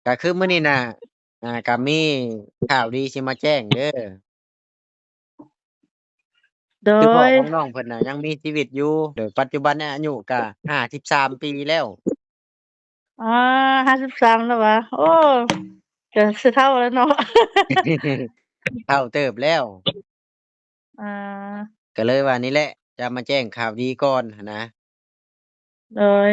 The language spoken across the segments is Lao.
ກະຄືມື້ນີ້ນະ ອ່າ ກະມີຂ່າວດີຊິມາແຈ້ງເດີ. ໂດຍ ຄືພໍ່ຂອງນ້ອງເພິ່ນນະຍັງມີຊີວິດຢູ່ ໂດຍປັດຈຸບັນອາຍຸກະຫ້າສິບສາມປີແລ້ວ. ອາ ຫ້າສິບສາມແລ້ວຫວາ? ໂອ້ ກະຊິເຖົ້າແລ້ວເນາະ ເຖົ້າເຕີບແລ້ວ. ອ່າ ກໍເລີຍວ່ານີ້ແຫຼະ ຈະມາແຈ້ງຂ່າວດີກ່ອນຫັ້ນນະ. ໂດຍ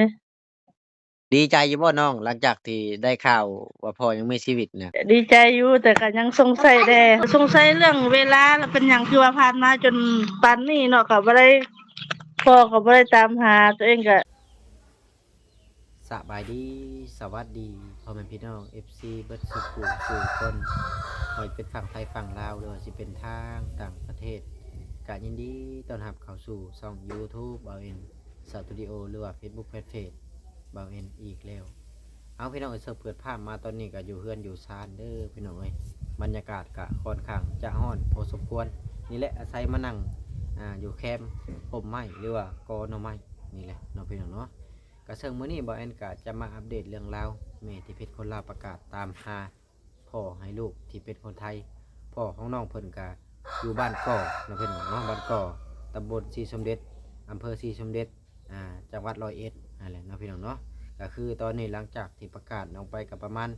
ດີໃຈຢູ່ບໍ່ນ້ອງ ຫຼັງຈາກທີ່ໄດ້ຂ່າວວ່າພໍ່ຍັງມີຊີວິດນະ? ດີໃຈຢູ່ ແຕ່ກໍຍັງສົງໄສແດ່ ສົງໄສເລື່ອງເວລາ ແລ້ວເປັນຫຍັງຄືວ່າຜ່ານມາຈົນປານນີ້ເນາະ ກໍບໍ່ໄດ້ ພໍ່ກໍບໍ່ໄດ້ຕາມຫາ ຕົວເອງກໍ ສະບາຍດີ ສະຫວັດດີ ພໍ່ແມ່ພີ່ນ້ອງເອັຟຊີເບິດສູ່ຜູ້ສູ່ຄົນ ບໍ່ວ່າຈະເປັນຝັ່ງໄທຝັ່ງລາວ ຫຼືວ່າຊິເປັນທາງຕ່າງປະເທດ ກະຍິນດີຕ້ອນຮັບເຂົ້າສູ່ຊ່ອງຢູທູບບ່າວເອັນສະຕູດິໂອ ຫຼືວ່າເຟສບຸກແຟນເພຈບ່າວເອັນອີກແລ້ວ. ເອົາ ພີ່ນ້ອງເອີຍ ເຊິ່ງເປີດພາບມາຕອນນີ້ກະຢູ່ເຮືອນຢູ່ຊານເດີພີ່ນ້ອງເອີຍ ບັນຍາກາດກະຄ່ອນຂ້າງຈະຮ້ອນພໍສົມຄວນ ນີ້ແຫຼະ ອາໄສມານັ່ງ ອ່າ ຢູ່ແຄມຮົ່ມໄມ້ ຫຼືວ່າກໍໜໍ່ໄມ້ນີ້ແຫຼະເນາະ ພີ່ນ້ອງເນາະ. ກະເຊິ່ງມື້ນີ້ບ່າວແອນກະຈະມາອັບເດດເລື່ອງລາວແມ່ທີ່ເປັນຄົນລາວປະກາດຕາມຫາພໍ່ໃຫ້ລູກທີ່ເປັນຄົນໄທ. ພໍ່ຂອງນ້ອງເພິ່ນກະຢູ່ບ້ານກໍເນາະ ພີ່ນ້ອງເນາະ ບ້ານກໍ ຕຳບົນສີສົມເດັດ ອຳເພີສີສົມເດັດ ອ່າ ຈັງຫວັດຮ້ອຍເອັດ ຫັ້ນແຫຼະເນາະ ພີ່ນ້ອງເນາະ. ກະຄືຕອນນີ້ຫຼັງຈາກທີ່ປະກາດອອກໄປກະປະມານ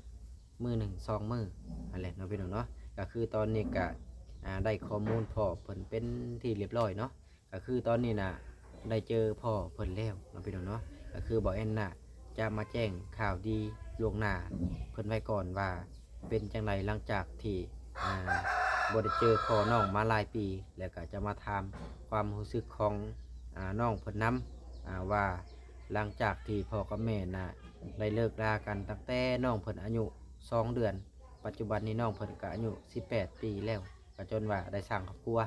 ມື້ໜຶ່ງສອງມື້ຫັ້ນແຫຼະເນາະ ພີ່ນ້ອງເນາະ. ກະຄືຕອນນີ້ກະ ອ່າ ໄດ້ຂໍ້ມູນພໍ່ເພິ່ນເປັນທີ່ລຽບຮ້ອຍເນາະ. ກໍຄືຕອນນີ້ນະ ໄດ້ເຈີພໍ່ເພິ່ນແລ້ວເນາະ ພີ່ນ້ອງເນາະ. ກໍຄືບ່າວແອນນະ ຈະມາແຈ້ງຂ່າວດີລ່ວງໜ້າເພິ່ນໄວ້ກ່ອນວ່າ ເປັນຈັ່ງໃດຫຼັງຈາກທີ່ ອ່າ ບໍ່ໄດ້ເຈີພໍ່ນ້ອງມາຫຼາຍປີ ແລ້ວກໍຈະມາຖາມຄວາມຮູ້ສຶກຂອງ ອ່າ ນ້ອງເພິ່ນນຳ ອ່າ ວ່າຫຼັງຈາກທີ່ພໍ່ກັບແມ່ນະ ໄດ້ເລີກລາກັນຕັ້ງແຕ່ນ້ອງເພິ່ນອາຍຸສອງເດືອນ ປັດຈຸບັນນີ້ນ້ອງເພິ່ນກໍອາຍຸສິບແປດປີແລ້ວ ກໍຈົນວ່າໄດ້ສ້າງຄອບຄົວ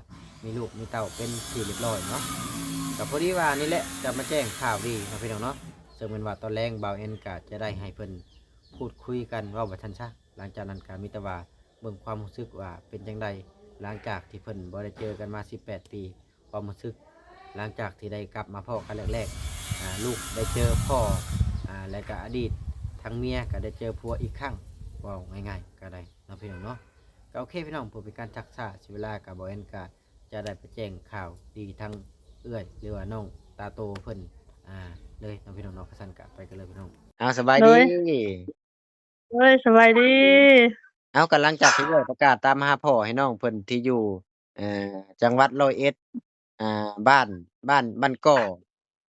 ມີລູກມີເຕົ້າເປັນທີ່ລຽບຮ້ອຍເນາະ. ກໍພໍດີວ່ານີ້ແຫຼະ ຈະມາແຈ້ງຂ່າວດີເນາະ ພີ່ນ້ອງເນາະ. ເຊິ່ງແມ່ນວ່າຕອນແລງບ່າວແອນກໍຈະໄດ້ໃຫ້ເພິ່ນພູດຄຸຍກັນ ເວົ້າວ່າຊັ້ນຊະ. ຫຼັງຈາກນັ້ນກໍມີແຕ່ວ່າເບິ່ງຄວາມຮູ້ສຶກວ່າເປັນຈັ່ງໃດ ຫຼັງຈາກທີ່ເພິ່ນບໍ່ໄດ້ເຈີກັນມາສິບແປດປີ. ຄວາມຮູ້ສຶກຫຼັງຈາກທີ່ໄດ້ກັບມາພໍ້ກັນແລກໆ ອ່າ ລູກໄດ້ເຈີພໍ່ ອ່າ ແລະກະອະດີດທາງເມຍກະໄດ້ເຈີຜົວອີກຄັ້ງ ເວົ້າງ່າຍໆກະໄດ້ເນາະ ພີ່ນ້ອງເນາະ. ກະໂອເຄພີ່ນ້ອງ ເພື່ອເປັນການຊັກຊ້າເສຍເວລາ ກະບ່າວແອນກະຈະໄດ້ໄປແຈ້ງຂ່າວດີທາງເອື້ອຍ ຫຼືວ່ານ້ອງຕາໂຕເພິ່ນ ອ່າ ເລີຍເນາະ ພີ່ນ້ອງເນາະ. ຄັນຊັ້ນກະໄປກັນເລີຍພີ່ນ້ອງ. ເອົາ ສະບາຍດີ. ໂດຍ ໂດຍ ສະບາຍດີ. ເອົາ ກະຫຼັງຈາກທີ່ເອື້ອຍປະກາດຕາມຫາພໍ່ໃຫ້ນ້ອງເພິ່ນທີ່ຢູ່ ເອີ ຈັງຫວັດຮ້ອຍເອັດ ອ່າ ບ້ານ ບ້ານ ບ້ານກໍ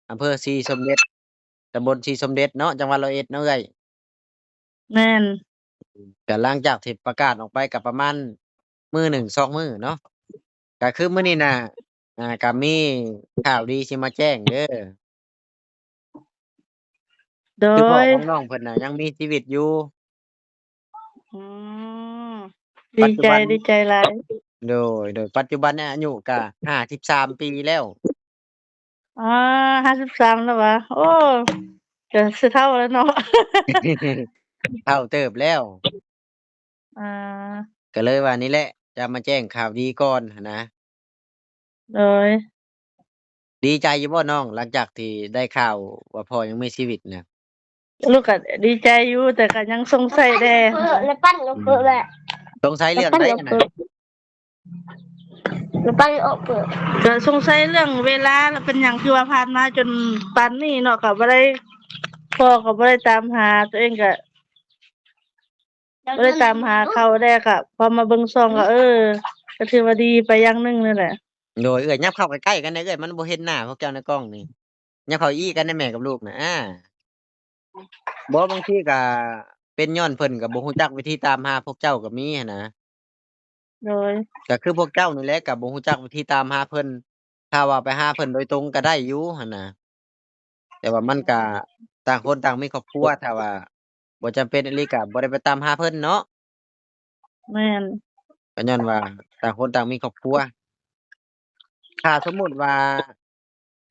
ອຳເພີສີສົມເດັດ ຕຳບົນສີສົມເດັດເນາະ ຈັງຫວັດຮ້ອຍເອັດເນາະເອື້ອຍ. ແມ່ນ. ກະຫຼັງຈາກທີ່ປະກາດອອກໄປກະປະມານມື້ໜຶ່ງສອງມື້ເນາະ. ກະຄືມື້ນີ້ນະ ອ່າ ກະມີຂ່າວດີຊິມາແຈ້ງເດີ. ໂດຍ ຄືພໍ່ຂອງນ້ອງເພິ່ນນະຍັງມີຊີວິດຢູ່. ອືມ ດີໃຈ ປັດຈຸບັນ ດີໃຈຫຼາຍ. ໂດຍ ໂດຍ ປັດຈຸບັນອາຍຸກະຫ້າສິບສາມປີແລ້ວ. ອາ ຫ້າສິບສາມແລ້ວຫວາ? ໂອ້ ກະຊິເຖົ້າແລ້ວເນາະ ເຖົ້າເຕີບແລ້ວ. ອ່າ ກໍເລີຍວ່ານີ້ແຫຼະ ຈະມາແຈ້ງຂ່າວດີກ່ອນຫັ້ນນະ. ໂດຍ ດີໃຈຢູ່ບໍ່ນ້ອງ ຫຼັງຈາກທີ່ໄດ້ຂ່າວວ່າພໍ່ຍັງມີຊີວິດນະ? ລູກກໍດີໃຈຢູ່ ແຕ່ກໍຍັງສົງໄສແດ່. ແລ້ວປັ່ນກໍເປີດແຫຼະ. ສົງໄສເລື່ອງໃດຫັ້ນນະ? ແລ້ວປັ່ນອອກເປີດ. ກໍສົງໄສເລື່ອງເວລາ ແລ້ວເປັນຫຍັງຄືວ່າຜ່ານມາຈົນປານນີ້ເນາະ ກໍບໍ່ໄດ້ ພໍ່ກໍບໍ່ໄດ້ຕາມຫາ ຕົວເອງກໍ ບໍ່ໄດ້ຕາມຫາເຂົາແດ່ ກະພໍມາເບິ່ງຊ່ອງກໍ ເອີ ກໍຖືວ່າດີໄປຢ່າງໜຶ່ງນັ້ນແຫຼະ. ໂດຍ ເອື້ອຍ ຫຍັບເຂົ້າໃກ້ໆກັນແດ່ເອື້ອຍ ມັນບໍ່ເຫັນໜ້າພວກເຈົ້າໃນກ້ອງນີ້ ຫຍັບເຂົ້າອີກກັນແດ່ແມ່ກັບລູກນະ. ອາ ບໍ່ ບາງທີກະເປັນຍ້ອນເພິ່ນກໍບໍ່ຮູ້ຈັກວິທີຕາມຫາພວກເຈົ້າກໍມີຫັ້ນນະ. ໂດຍ ກໍຄືພວກເຈົ້ານີ້ແຫຼະກໍບໍ່ຮູ້ຈັກວິທີຕາມຫາເພິ່ນ ຖ້າວ່າໄປຫາເພິ່ນໂດຍຕົງກໍໄດ້ຢູ່ຫັ້ນນະ ແຕ່ວ່າມັນກະຕ່າງຄົນຕ່າງມີຄອບຄົວ ຖ້າວ່າບໍ່ຈຳເປັນອີ່ຫຼີກະບໍ່ໄດ້ໄປຕາມຫາເພິ່ນເນາະ. ແມ່ນ ກໍຍ້ອນວ່າຕ່າງຄົນຕ່າງມີຄອບຄົວ. ຖ້າສົມມຸດວ່າ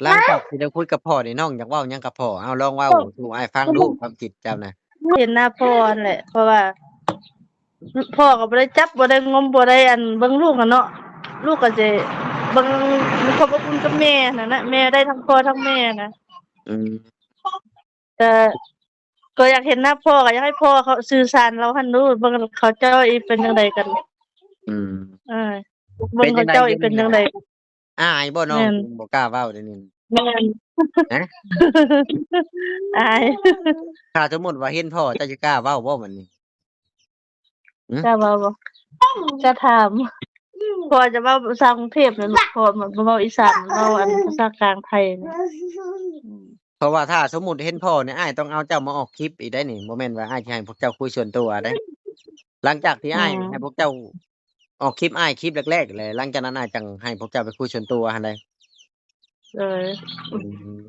ຫຼັງຈາກທີ່ໄດ້ຄຸຍກັບພໍ່ນີ້ ນ້ອງຢາກເວົ້າຫຍັງກັບພໍ່? ເອົາ ລອງເວົ້າສູ່ອ້າຍຟັງດູ ຄວາມຄິດເຈົ້ານະ. ເຫັນໜ້າພໍ່ຫັ້ນແຫຼະ ເພາະວ່າ ພໍ່ກໍບໍ່ໄດ້ຈັບ ບໍ່ໄດ້ງົມ ບໍ່ໄດ້ ອັນ ເບິ່ງລູກຫັ້ນເນາະ ລູກກໍຊິເບິ່ງ ມີຄວາມອົບອຸ່ນກັບແມ່ຫັ້ນນະ ແມ່ໄດ້ທັງພໍ່ທັງແມ່ນະ. ອືມ ກໍ ກໍຢາກເຫັນໜ້າພໍ່ ກໍຢາກໃຫ້ພໍ່ເຂົາສື່ສານລາວຫັ້ນດູ ເບິ່ງເຂົາເຈົ້າອີກເປັນຈັ່ງໃດກັນ. ອືມ ເອີ ເບິ່ງເຂົາເຈົ້າອີກເປັນຈັ່ງໃດ. ອາຍບໍ່ນ້ອງ ແມ່ນ ຈຶ່ງບໍ່ກ້າເວົ້າດຽວນີ້? ແມ່ນ ຮະ? ອາຍ. ຖ້າສົມມຸດວ່າເຫັນພໍ່ ເຈົ້າຊິກ້າເວົ້າບໍ່ບັດນີ້? ຫືມ? ກ້າເວົ້າບໍ່? ຈະຖາມ ພໍ່ຈະເວົ້າພາສາກຸງເທບແຫຼະລູກ ພໍ່ມັນບໍ່ເວົ້າອີສານ ເວົ້າອັນພາສາກາງໄທນະ. ອືມ ເພາະວ່າຖ້າສົມມຸດເຫັນພໍ່ນີ້ ອ້າຍຕ້ອງເອົາເຈົ້າມາອອກຄລິບອີກໄດ໋ນີ້ ບໍ່ແມ່ນວ່າອ້າຍຊິໃຫ້ພວກເຈົ້າຄຸຍສ່ວນຕົວໄດ໋. ຫຼັງຈາກທີ່ອ້າຍ ອືມ ໃຫ້ພວກເຈົ້າອອກຄລິບ ອ້າຍຄລິບແລກໆ ແລ້ວ ຫຼັງຈາກນັ້ນອ້າຍຈັ່ງໃຫ້ພວກເຈົ້າໄປຄຸຍສ່ວນຕົວຫັ້ນໃດ໋. ເອີ ອືມ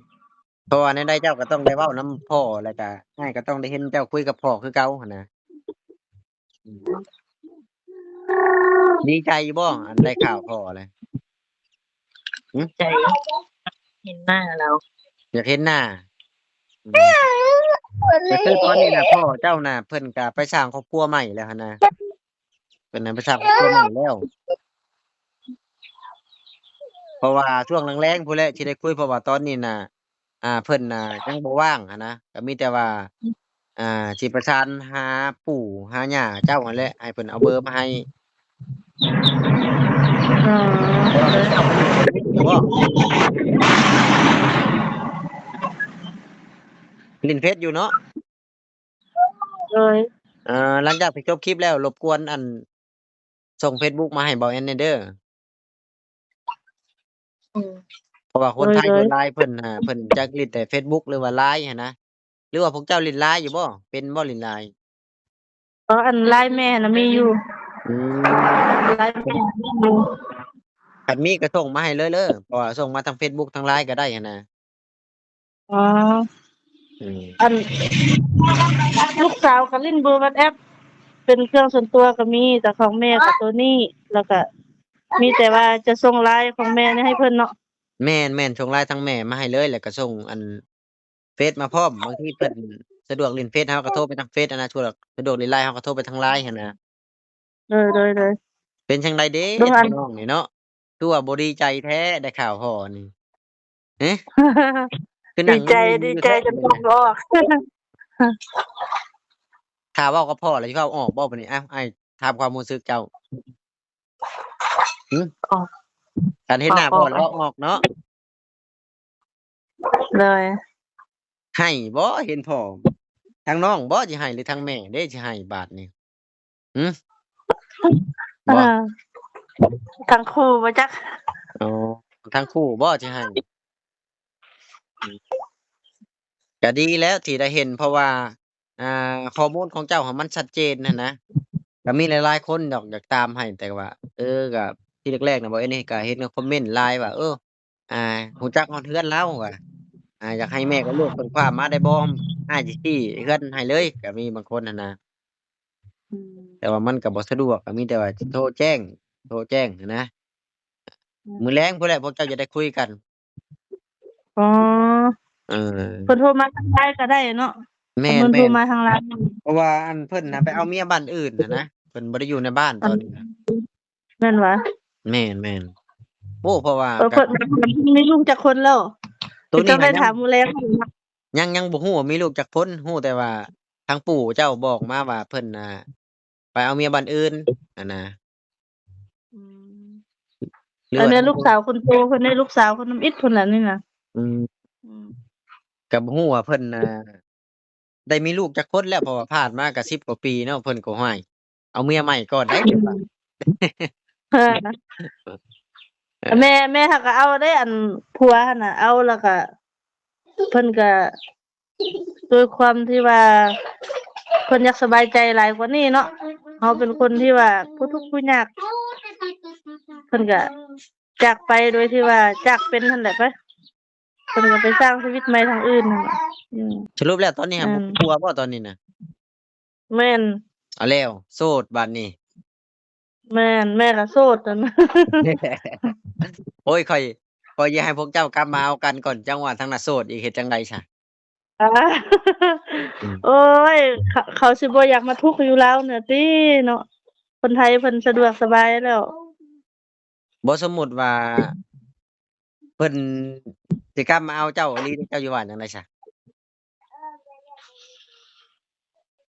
ເພາະວ່າແນວໃດເຈົ້າກໍຕ້ອງໄດ້ເວົ້ານຳພໍ່ ແລ້ວກໍອ້າຍກໍຕ້ອງໄດ້ເຫັນເຈົ້າຄຸຍກັບພໍ່ຄືເກົ່າຫັ້ນນະ. ອືມ ດີໃຈຢູ່ບໍ່ ອັນໄດ້ຂ່າວພໍ່ແລ້ວ? ຫືມ? ໃຈ ເຫັນໜ້າລາວ ຢາກເຫັນໜ້າ. ອືມ ກໍຄືຕອນນີ້ນະ ພໍ່ເຈົ້ານະ ເພິ່ນກໍໄປສ້າງຄອບຄົວໃໝ່ແລ້ວຫັ້ນນະ. ເພິ່ນນະໄປສ້າງຄອບຄົວໃໝ່ແລ້ວ ເພາະວ່າຊ່ວງແລງໆ ພຸ້ນແຫຼະຊິໄດ້ຄຸຍ ເພາະວ່າຕອນນີ້ນະ ອ່າ ເພິ່ນນະຍັງບໍ່ວ່າງຫັ້ນນະ ກໍມີແຕ່ວ່າ ອ່າ ຊິປະສານຫາປູ່ຫາຍ່າເຈົ້າຫັ້ນແຫຼະ ໃຫ້ເພິ່ນເອົາເບີມາໃຫ້. ອໍ ບໍ່ ຫຼິ້ນເຟສຢູ່ເນາະ? ໂດຍ ເອີ ຫຼັງຈາກທີ່ຈົບຄລິບແລ້ວ ລົບກວນ ອັນ ສົ່ງເຟສບຸກມາໃຫ້ເບົາແອນແດ່ເດີ. ອືມ ເພາະວ່າຄົນໄທ ໂດຍ ສ່ວນຫຼາຍເພິ່ນ ເພິ່ນຈັກຫຼິ້ນແຕ່ເຟສບຸກ ຫຼືວ່າລາຍຫັ້ນນະ. ຫຼືວ່າພວກເຈົ້າຫຼິ້ນລາຍຢູ່ບໍ່? ເປັນບໍ່ຫຼິ້ນລາຍ? ອໍ ອັນລາຍແມ່ນະມີຢູ່. ອືມ ລາຍແມ່ມີຢູ່. ຄັນມີກໍສົ່ງມາໃຫ້ເລີຍເດີ ເພາະວ່າສົ່ງມາທາງເຟສບຸກ ທາງລາຍກໍໄດ້ຫັ້ນນະ. ອໍ ອືມ ອັນ ລູກສາວກໍຫຼິ້ນເບີວັອດແອັບ ເປັນເຄື່ອງສ່ວນຕົວກໍມີ ແຕ່ຂອງແມ່ກໍໂຕນີ້ ແລ້ວກໍມີແຕ່ວ່າຈະສົ່ງລາຍຂອງແມ່ນີ້ໃຫ້ເພິ່ນເນາະ. ແມ່ນໆ ສົ່ງລາຍທາງແມ່ມາໃຫ້ເລີຍ ແລ້ວກໍສົ່ງອັນເຟສມາພ້ອມ. ບາງທີເພິ່ນສະດວກຫຼິ້ນເຟສ ເຮົາກໍໂທໄປທາງເຟສຫັ້ນນະ ສະດວກ ສະດວກຫຼິ້ນລາຍ ເຮົາກໍໂທໄປທາງລາຍຫັ້ນນະ. ໂດຍໆ ເປັນຈັ່ງໃດເດ ເຮັດໃຫ້ນ້ອງນີ້ເນາະ ຄືວ່າບໍ່ດີໃຈແທ້ ໄດ້ຂ່າວພໍ່ນີ້? ຮະ? ຄືນັ່ງ ດີໃຈ ດີໃຈຈົນປາກບໍ່ອອກ. ຖ້າເວົ້າກັບພໍ່ແລ້ວຊິເວົ້າອອກບໍ່ບັດນີ້? ເອົ້າ ອ້າຍຖາມຄວາມຮູ້ສຶກເຈົ້າ. ຫື? ອອກ. ຄັນເຫັນໜ້າພໍ່ແລ້ວເວົ້າອອກເນາະ? ໂດຍ. ໄຫ້ບໍ່ເຫັນພໍ່? ທາງນ້ອງບໍ່ຊິໄຫ້ ຫຼືທາງແມ່ເດ້ຊິໄຫ້ບາດນີ້? ຫື? ບໍ່ ເອີ ທັງຄູ່ບໍ່ຈັກ. ອໍ ທັງຄູ່ບໍ່ຊິໄຫ້? ກໍດີແລ້ວທີ່ໄດ້ເຫັນ ເພາະວ່າ ອ່າ ຂໍ້ມູນຂອງເຈົ້າຫັ້ນມັນຊັດເຈນຫັ້ນນະ. ກໍມີຫຼາຍໆຄົນດອກຢາກຕາມໃຫ້ ແຕ່ວ່າ ເອີ ກໍທີແລກໆນະ ບໍ່ ອັນນີ້ກໍເຫັນຄອມເມັນຫຼາຍວ່າ ເອີ ອ່າ ຮູ້ຈັກຮອດເຮືອນລາວວ່າ ອ່າ ຢາກໃຫ້ແມ່ກັບລູກເພິ່ນພາມາໄດ້ບໍ່? ອ້າຍຊິຊີ້ເຮືອນໃຫ້ເລີຍ ກໍມີບາງຄົນຫັ້ນນະ. ອືມ ແຕ່ວ່າມັນກໍບໍ່ສະດວກ ກໍມີແຕ່ວ່າໂທແຈ້ງ ໂທແຈ້ງຫັ້ນນະ. ອືມ ມື້ແລງພຸ້ນແຫຼະ ພວກເຈົ້າຈະໄດ້ຄຸຍກັນ. ອໍ ເອີ ເພິ່ນໂທມາທາງໄລນ໌ກໍໄດ້ເນາະ. ແມ່ນໆ ເພິ່ນໂທມາທາງໄລນ໌ ເພາະວ່າອັນເພິ່ນນະໄປເອົາເມຍບ້ານອື່ນຫັ້ນນະ ເພິ່ນບໍ່ໄດ້ຢູ່ໃນບ້ານຕອນນີ້ນະ. ແມ່ນຫວາ? ແມ່ນໆ. ໂອ້ ເພາະວ່າ ເອີ ເພິ່ນມີລູກຈັກຄົນແລ້ວ? ໂຕນີ້ ເຈົ້າໄດ້ຖາມມື້ແລງ. ຍັງ ຍັງບໍ່ຮູ້ວ່າມີລູກຈັກຄົນ ຮູ້ແຕ່ວ່າທາງປູ່ເຈົ້າບອກມາວ່າເພິ່ນນະໄປເອົາເມຍບ້ານອື່ນຫັ້ນນະ. ອືມ ຫຼືວ່າ ອັນນີ້ລູກສາວຄົນໂຕເພິ່ນເດ້ ລູກສາວຄົນທຳອິດເພິ່ນລະນີ້ນະ. ອືມ ອືມ ກໍບໍ່ຮູ້ວ່າເພິ່ນນະ ໄດ້ມີລູກຈັກຄົນແລ້ວ ເພາະວ່າຜ່ານມາກໍສິບກວ່າປີເນາະ ເພິ່ນກໍ ຫ້ວຍ ເອົາເມຍໃໝ່ກ່ອນໄດ໋. ເອີ ແມ່ ແມ່ເຮົາກໍເອົາໄດ້ ອັນຜົວຫັ້ນນະ ເອົາແລ້ວກໍ ເພິ່ນກໍ ດ້ວຍຄວາມທີ່ວ່າ ເພິ່ນຢາກສະບາຍໃຈຫຼາຍກວ່ານີ້ເນາະ ເຮົາເປັນຄົນທີ່ວ່າຜູ້ທຸກຜູ້ຍາກ ເພິ່ນກໍຈາກໄປໂດຍທີ່ວ່າຈາກເປັນຫັ້ນແຫຼະໄປ. ເພິ່ນກໍໄປສ້າງຊີວິດໃໝ່ທາງອື່ນຫັ້ນແຫຼະ. ອືມ ສະຫຼຸບແລ້ວຕອນນີ້ຫາ ແມ່ນ ບໍ່ມີຜົວບໍ່ຕອນນີ້ນະ? ແມ່ນ. ເອົາແລ້ວ ໂສດບາດນີ້. ແມ່ນ ແມ່ກໍໂສດຫັ້ນ. ໂອ້ຍ ຂ້ອຍ ຂ້ອຍຢາກໃຫ້ພວກເຈົ້າກັບມາເອົາກັນກ່ອນ ຈັ່ງວ່າທາງນັ້ນໂສດອີກ ເຮັດຈັ່ງໃດຊະ? ອືມ ໂອ້ຍ ເຂົາ ເຂົາຊິບໍ່ຢາກມາທຸກຢູ່ລາວນີ້ຕິເນາະ ຄົນໄທເພິ່ນສະດວກສະບາຍແລ້ວ. ບໍ່ ສົມມຸດວ່າເພິ່ນຊິກັບມາເອົາເຈົ້າອີ່ຫຼີ ເຈົ້າຊິວ່າຈັ່ງໃດຊະ?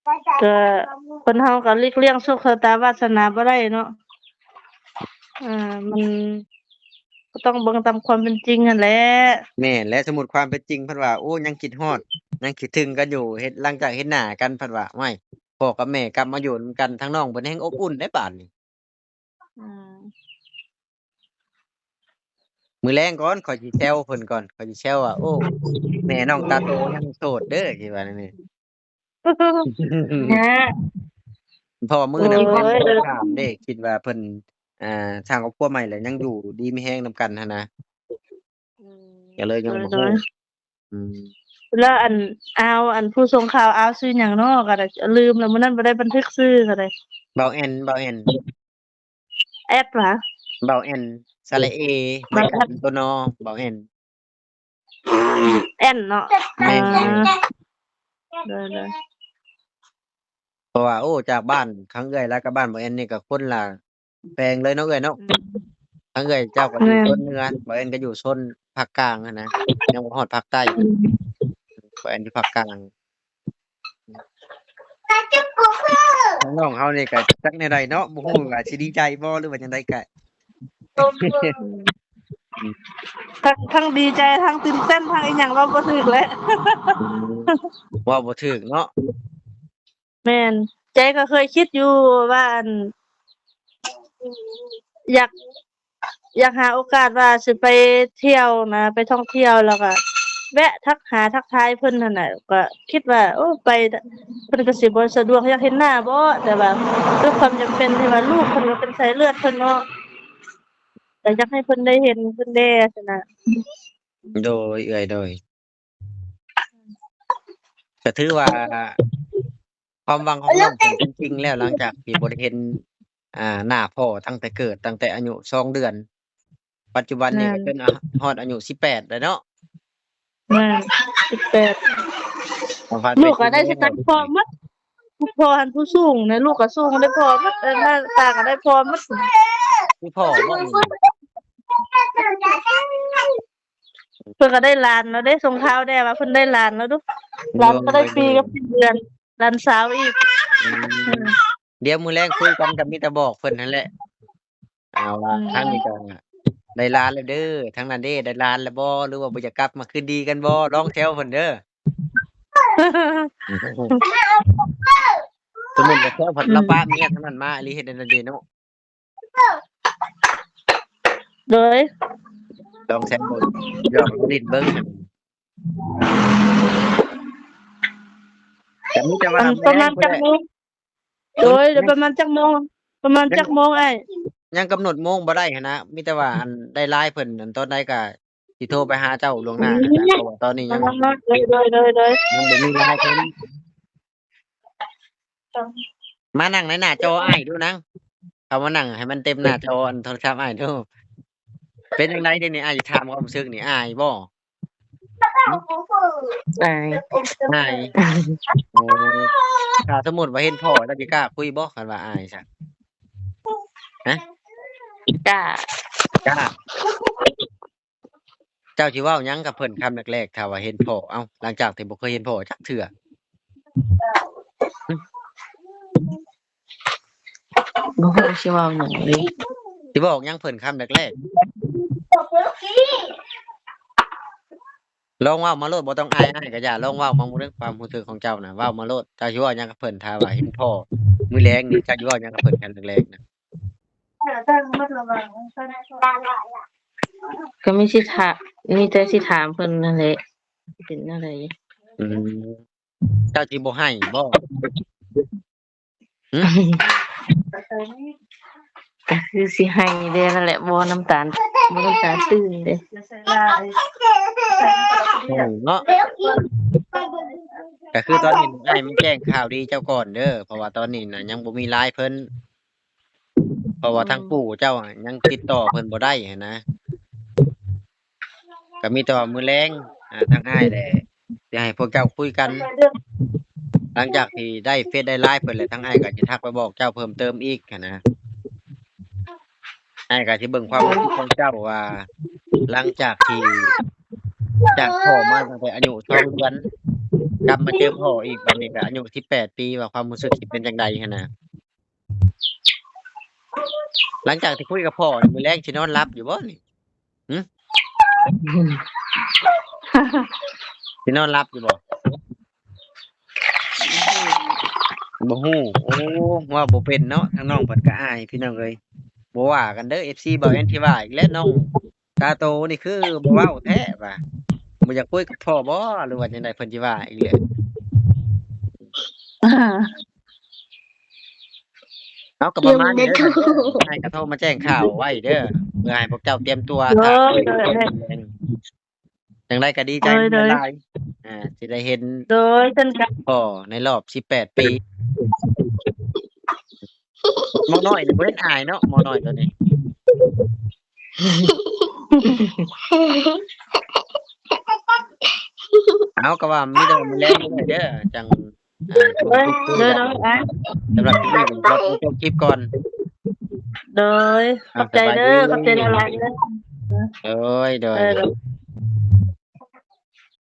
ກໍຄົນເຮົາກໍຫຼີກລ່ຽງໂຊກຊະຕາວາດສະໜາບໍ່ໄດ້ເນາະ. ເອີ ມັນກໍຕ້ອງເບິ່ງຕາມຄວາມເປັນຈິງຫັ້ນແຫຼະ. ແມ່ນແຫຼະ. ສົມມຸດຄວາມເປັນຈິງ ເພິ່ນວ່າ ໂອ້ ຍັງຄິດຮອດ ຍັງຄິດເຖິງກັນຢູ່ ເຮັດ ຫຼັງຈາກເຫັນໜ້າກັນ ເພິ່ນວ່າ ໂອ້ຍ ພໍ່ກັບແມ່ກັບມາຢູ່ນຳກັນ ທາງນ້ອງເພິ່ນແຮ່ງອົບອຸ່ນໄດ໋ບາດນີ້. ອືມ ມື້ແລງກ່ອນ ຂ້ອຍຊິແຊວເພິ່ນກ່ອນ ຂ້ອຍຊິແຊວວ່າ ໂອ້ ແມ່ນ້ອງຕາໂຕຍັງໂສດເດີ້ ຊິວ່າແນວນີ້. ເພາະວ່າມື້ນັ້ນ ໂອ້ຍ ເພິ່ນຖາມເດ້ ຄິດວ່າເພິ່ນ ອ່າ ສ້າງຄອບຄົວໃໝ່ແລ້ວ ຍັງຢູ່ດີມີແຮງນຳກັນຫັ້ນນະ. ອືມ ກໍເລີຍຍັງບໍ່ຮູ້. ໂດຍ ໂດຍ ອືມ ແລ້ວອັນ ອາວ ອັນຜູ້ສົ່ງຂ່າວ ອາວ ຊື່ຫຍັງເນາະ ກໍໄດ້ລືມແລ້ວ ມື້ນັ້ນບໍ່ໄດ້ບັນທຶກຊື່ກໍໄດ້. ເບົາແອນ ເບົາແອນ ແອດຫວາ? ເບົາແອນ ສະຫຼະເອ ເບົາແອນ ໄມ້ກັນ ຕົວນໍ ເບົາແອນ ແອນເນາະ. ແມ່ນ ອ່າ ໂດຍ ໂດຍ ເພາະວ່າ ໂອ້ ຈາກບ້ານທາງເອື້ອຍລາວກັບບ້ານເບົາແອນນີ້ກໍຄົນລະ ແຂວງເລີຍເນາະເອື້ອຍເນາະ. ອືມ ທາງເອື້ອຍເຈົ້າກໍຢູ່ ແມ່ນ ໂຊນເໜືອ ເບົາແອນກໍຢູ່ໂຊນພາກກາງຫັ້ນນະ ຍັງບໍ່ຮອດພາກໃຕ້. ອືມ ເບົາແອນຢູ່ພາກກາງ. ທາງນ້ອງເຮົານີ້ກໍຈັກແນວໃດເນາະ ບໍ່ຮູ້ວ່າຊິດີໃຈບໍ່ ຫຼືວ່າຈັ່ງໃດກະ ທັງ ທັງດີໃຈ ທັງຕື່ນເຕັ້ນ ທັງອີ່ຫຍັງ ເວົ້າບໍ່ຖືກແຫຼະ. ອືມ ເວົ້າບໍ່ຖືກເນາະ. ແມ່ນ ໃຈກໍເຄີຍຄິດຢູ່ວ່າ ອັນ ຢາກ ຢາກຫາໂອກາດວ່າຊິໄປທ່ຽວນະ ໄປທ່ອງທ່ຽວ ແລ້ວກໍແວະທັກຫາທັກທາຍເພິ່ນຫັ້ນນະ. ກໍຄິດວ່າ ໂອ້ ໄປ ເພິ່ນກໍຊິບໍ່ສະດວກ ຢາກເຫັນໜ້າບໍ ແຕ່ວ່າດ້ວຍຄວາມຈຳເປັນທີ່ວ່າລູກເພິ່ນກໍເປັນສາຍເລືອດເພິ່ນເນາະ ກໍຢາກໃຫ້ເພິ່ນໄດ້ເຫັນເພິ່ນແດ່ຊັ້ນນະ. ໂດຍ ເອື້ອຍ ໂດຍ ກໍຖືວ່າຄວາມຫວັງຂອງນ້ອງເປັນຈິງແລ້ວ ຫຼັງຈາກທີ່ບໍ່ໄດ້ເຫັນ ອ່າ ໜ້າພໍ່ຕັ້ງແຕ່ເກີດ ຕັ້ງແຕ່ອາຍຸສອງເດືອນ ປັດຈຸບັນນີ້ ແມ່ນ ກໍຈົນ ອາ ຮອດອາຍຸສິບແປດແລ້ວເນາະ. ແມ່ນ ສິບແປດ ລູກກໍໄດ້ຄືກັນ ພໍ່ໝົດ ພໍ່ຫັ້ນຜູ້ສູງນະ ລູກກໍສູງ ໄດ້ພໍ່ໝົດ ເອີ ໜ້າຕາກໍໄດ້ພໍ່ໝົດ ຄືພໍ່ບໍ່? ເພິ່ນກໍໄດ້ຫຼານແລ້ວເດ້ ສົ່ງຂ່າວແດ່ວ່າເພິ່ນໄດ້ຫຼານແລ້ວດຸ ຫຼານກໍໄດ້ປີກັບສີ່ເດືອນ ຫຼານສາວອີກ. ອືມ ອືມ ດຽວມື້ແລງຄຸຍກັນກໍມີແຕ່ບອກເພິ່ນຫັ້ນແຫຼະ ອ່າ ວ່າ ອືມ ທາງນີ້ກໍໄດ້ຫຼານແລ້ວເດີ ທາງນັ້ນເດ້ ໄດ້ຫຼານແລ້ວບໍ່ ຫຼືວ່າບໍ່ຢາກກັບມາຄືນດີກັນບໍ່ ລອງແຊວເພິ່ນເດີ. ສົມມຸດວ່າແຊວເພິ່ນ ອືມ ລາວປະເມຍທາງນັ້ນມາອີ່ຫຼີ ເຮັດແນວໃດເນາະ. ໂດຍ ລອງແຊມເບິ່ງ ລອງຫຼິ້ນເບິ່ງ ກໍມີແຕ່ວ່າ ອັນ ປະມານຈັກໂມງ? ໂດຍ ປະມານຈັກໂມງ? ປະມານຈັກໂມງອ້າຍ? ຍັງກຳນົດໂມງບໍ່ໄດ້ຫັ້ນນະ ມີແຕ່ວ່າ ອັນ ໄດ້ລາຍເພິ່ນ ອັນ ຕອນໃດກໍຊິໂທໄປຫາເຈົ້າລ່ວງໜ້າ ອືມ ຫັ້ນນະ ເພາະວ່າຕອນນີ້ຍັງ ໂດຍ ໂດຍ ໂດຍ ໂດຍ ຍັງບໍ່ມີລາຍເພິ່ນ. ມານັ່ງໃນໜ້າຈໍອ້າຍດູນາງ ເຂົ້າມານັ່ງໃຫ້ມັນເຕັມໜ້າຈໍ ອັນ ໂທລະສັບອ້າຍດູ. ເປັນຈັ່ງໃດດຽວນີ້ ອ້າຍຖາມຄວາມຮູ້ສຶກນີ້ ອາຍບໍ່? ອາຍ ອາຍ ໂອ້ ຖ້າສົມມຸດວ່າເຫັນພໍ່ ເຈົ້າຊິກ້າຄຸຍບໍ່ ຄັນວ່າອາຍຊະ? ຮະ? ກ້າ ກ້າ. ເຈົ້າຊິເວົ້າຫຍັງກັບເພິ່ນຄຳແລກໆ ຖ້າວ່າເຫັນພໍ່? ເອົ້າ ຫຼັງຈາກທີ່ບໍ່ເຄີຍເຫັນພໍ່ຈັກເທື່ອ. ບໍ່ຮູ້ຊິເວົ້າຫຍັງເລີຍ. ຊິບອກຫຍັງເພິ່ນຄຳແລກໆ? ລອງເວົ້າມາໂລດ ບໍ່ຕ້ອງອາຍ ອາຍກໍຢ່າ. ລອງເວົ້າມາເບິ່ງ ຄວາມຮູ້ສຶກຂອງເຈົ້ານະ ເວົ້າມາໂລດ. ເຈົ້າຊິເວົ້າຫຍັງກັບເພິ່ນ ຖ້າວ່າເຫັນພໍ່ມື້ແລງນີ້ ເຈົ້າຊິເວົ້າຫຍັງກັບເພິ່ນຄຳແລກໆນະ? ກໍມີຊິຖາ ມີແຕ່ຊິຖາມເພິ່ນນັ້ນແຫຼະ ເປັນແນວໃດ? ອືມ ເຈົ້າຊິບໍ່ໄຫ້ບໍ່? ຫຶ? ກໍຄືຊິໄຫ້ແດ່ນັ້ນແຫຼະ ບໍ່ນ້ຳຕາ ບໍ່ນ້ຳຕາຕື້ນເດ້ ເນາະ. ກໍຄືຕອນນີ້ອ້າຍມາແຈ້ງຂ່າວດີເຈົ້າກ່ອນເດີ ເພາະວ່າຕອນນີ້ນະຍັງບໍ່ມີລາຍເພິ່ນ ເພາະວ່າທາງ ອືມ ປູ່ເຈົ້າຍັງຕິດຕໍ່ເພິ່ນບໍ່ໄດ້ຫັ້ນນະ. ກໍມີແຕ່ວ່າມື້ແລງ ອ່າ ທາງອ້າຍແຫຼະ ຊິໃຫ້ພວກເຈົ້າຄຸຍກັນ ຫຼັງຈາກທີ່ໄດ້ເຟສໄດ້ລາຍເພິ່ນແລ້ວ ທາງອ້າຍກໍຊິທັກໄປບອກເຈົ້າເພີ່ມເຕີມອີກຫັ້ນນະ. ອ້າຍກໍຊິເບິ່ງຄວາມຮູ້ສຶກຂອງເຈົ້າວ່າ ຫຼັງຈາກທີ່ຈາກພໍ່ມາຕັ້ງແຕ່ອາຍຸສອງເດືອນ ກັບມາເຈີພໍ່ອີກ ບາດນີ້ກໍອາຍຸສິບແປດປີ ວ່າຄວາມຮູ້ສຶກຊິເປັນຈັ່ງໃດຫັ້ນນະ? ຫຼັງຈາກທີ່ຄຸຍກັບພໍ່ນີ້ ມື້ແລງຊິນອນຫຼັບຢູ່ບໍ່ນີ້? ຫຶ? ຊິນອນຫຼັບຢູ່ບໍ່? ບໍ່ຮູ້. ໂອ້ ເວົ້າບໍ່ເປັນເນາະ. ທາງນ້ອງເພິ່ນກໍອາຍ ພີ່ນ້ອງເອີຍ. ບໍ່ວ່າກັນເດີ ເອັຟຊີ ບ່າວແອນທິວາອີກແລ້ວ. ນ້ອງຕາໂຕນີ້ຄືບໍ່ເວົ້າແທ້ວ່າ ບໍ່ຢາກຄຸຍກັບພໍ່ບໍ່ ຫຼືວ່າຈັ່ງໃດ ເພິ່ນຊິວ່າອີກແລ້ວ. ເອົາ ກໍປະມານນີ້ເດີ ໃຫ້ກະໂທມາແຈ້ງຂ່າວໄວ້ເດີ ເພື່ອໃຫ້ພວກເຈົ້າຕຽມຕົວ ໂດຍ ໂດຍ ໂດຍ. ຈັ່ງໃດກໍດີໃຈ ໂດຍ ໂດຍ ຫຼາຍໆ ອ່າ ຊິໄດ້ເຫັນ ໂດຍ ເຊັ່ນກັນ ພໍ່ໃນລອບສິບແປດປີ. ໝໍນ້ອຍນີ້ບໍ່ເຫັນອາຍເນາະ ໝໍນ້ອຍໂຕນີ້. ເອົາ ກໍວ່າມີແຕ່ມື້ແລງເດີ ຈັ່ງ ອ່າ ໂດຍ ໂດຍ ອ່າ ສຳລັບຄລິບນີ້ ຂໍຕົວຈົບຄລິບກ່ອນ. ໂດຍ ຂອບໃຈເດີ ຂອບໃຈຫຼາຍໆເດີ. ໂດຍ ໂດຍ ໂດຍ.